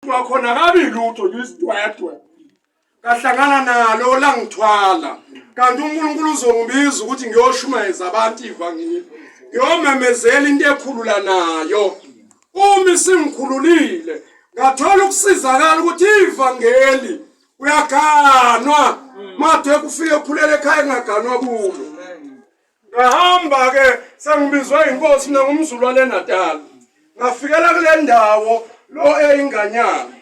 Umuntu wakhona akabi lutho nje isidwedwe. Ngahlangana nalo langithwala. Kanti uNkulunkulu uzongibiza ukuthi ngiyoshumayeza abantu ivangeli. Ngiyomemezela into ekhulula nayo. Uma isingikhululile ngathola ukusizakala ukuthi ivangeli uyaganwa. Made kufike ukhulela ekhaya engaganwa kulo. Ngahamba ke sengibizwe inkosi mina ngumZulu wale Natal. Ngafikela kule ndawo lo eyinganyana.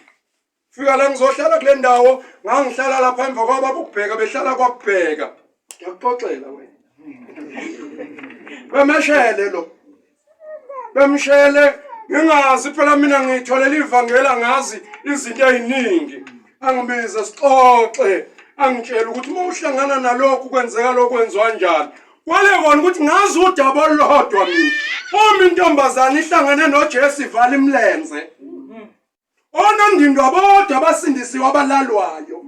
Fika la ngizohlala kule ndawo ngangihlala lapha emva kwababa ukubheka behlala kwakubheka. Ngiyakuxoxela wena. Bemeshele lo. Bemshele ngingazi phela mina ngitholela ivangeli angazi izinto eziningi. Angibize sixoxe angitshela ukuthi uma uhlangana nalokhu kwenzeka lokhu kwenziwa njani. Kwale kona ukuthi ngazi udaba olulodwa mina. Uma intombazane ihlangene noJesu ivala imlenze. Onondindwa bodwa abasindisiwe abalalwayo.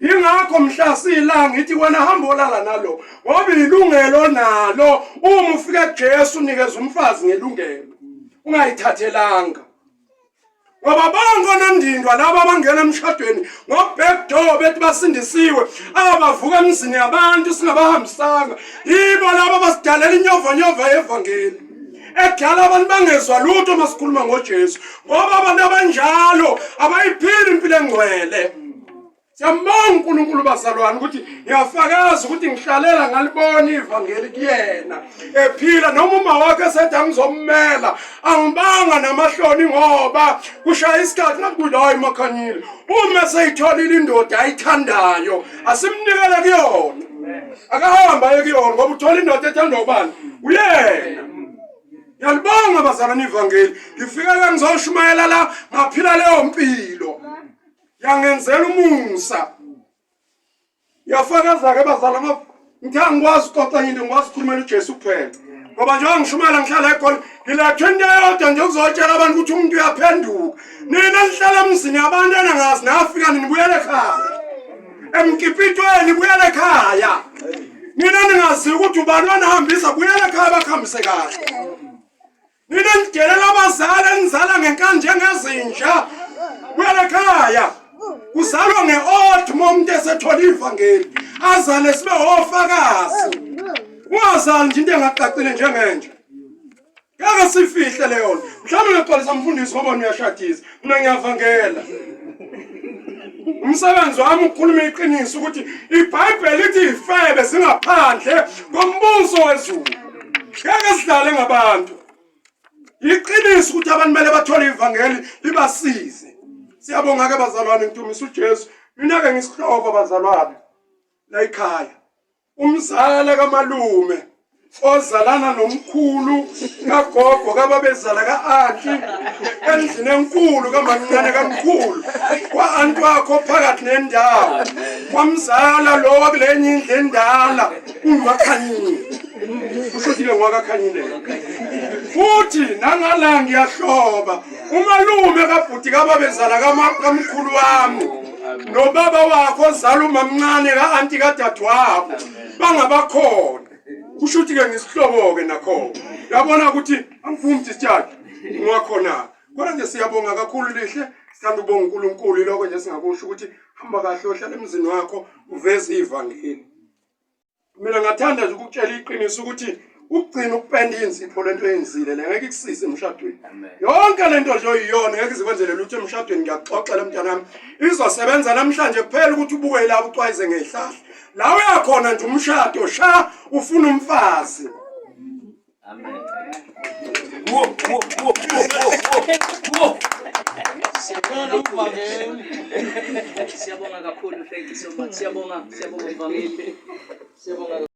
Ingakho mhla sila ngithi wena hamba olala nalo ngoba ilungelo nalo uma ufika kuJesu unikeza umfazi ngelungelo ungayithathelanga. Ngoba bonke onondindwa laba abangena emshadweni ngo-back door bethi basindisiwe abavuka emizini yabantu singabahambisanga yibo laba abasidalela inyovanyova yevangeli. Edala abantu bangezwa lutho uma sikhuluma ngoJesu ngoba abantu abanjalo abayiphili impilo engcwele. Siyambonga uNkulunkulu bazalwane ukuthi ngiyafakaza ukuthi ngihlalela ngalibona ivangeli kuyena ephila noma uma wakhe esethi angizommela angibanga namahloni ngoba kushaya isikhathi ngathi kuyi makhanyile uma eseyitholile indoda ayithandayo asimnikele kuyona akahamba aye kuyona ngoba uthola indoda ethandwa ubani uyena ngiyalibonga bazalwane ivangeli ngifike ke ngizoshumayela la ngaphila leyo mpilo yangenzela umusa yafakaza ke bazalwane ngithe angikwazi ukuxoxa into ngikwazi ukukhulumela uJesu kuphela ngoba njengoba ngishumayela ngihlala egoli ngilethwe into eyodwa nje ukuzotshela abantu ukuthi umuntu uyaphenduka nina nihlala emzini yabantu enangazi nafika ninibuyele ekhaya emkipitweni buyele ekhaya nina ningazi ukuthi ubani wanihambisa buyele ekhaya bakuhambise kahle nina nidelela abazali enizala ngenkani njengezinja buyele ekhaya kuzalwa nge-old uma umuntu esethola ivangeli azale sibe ofakazi ungazali nje into engacacile njengenja Ngeke sifihle leyo nto. Mhlawumbe uyoxolisa mfundisi ngoba uyashadisa. Mina ngiyavangela. Umsebenzi wami ukukhuluma iqiniso ukuthi iBhayibheli lithi ifebe zingaphandle kombuso wezulu. Ngeke sidlale ngabantu. Iqiniso ukuthi abantu kumele bathole ivangeli libasize. Siyabonga ke bazalwane ngidumisa uJesu. Mina ke ngisihlobo bazalwane la ekhaya. Umzala kamalume ozalana nomkhulu kagogo kababezala ka-anti endlini enkulu kamamncane kamkhulu kwa-anti wakho phakathi nendawo kwamzala lo wakulenye indlu endala ungiwakhanyile kusho ukuthi-ke ngiwakakhanyile futhi nangala ngiyahloba umalume kabhuti kababezala kamkhulu wami nobaba wakho ozala umamncane ka-anti kadadewabo bangabakhona kusho ukuthi-ke ngisihlobo-ke nakhona yabona ukuthi angivumi discharge ngiwakhona kodwa nje siyabonga kakhulu lihle sithanda ukubonga unkulunkulu iloko nje singakusho ukuthi hamba kahle ohlala emzini wakho uveze ivangeli Mina ngathanda nje ukukutshela iqiniso ukuthi ukugcina ukupenda inzipho lento eyenzile le ngeke ikusize emshadweni. Yonke lento nje oyiyona ngeke izikwenzele lutho emshadweni ngiyakuxoxela mntanami. Izosebenza namhlanje kuphela ukuthi ubuke la ucwayize ngezihlahla. La uyakhona nje umshado sha ufuna umfazi. Amen. Wo wo wo wo wo wo. Siyabonga kakhulu. Thank you so much. Siyabonga, siyabonga mvangeli. Siyabonga.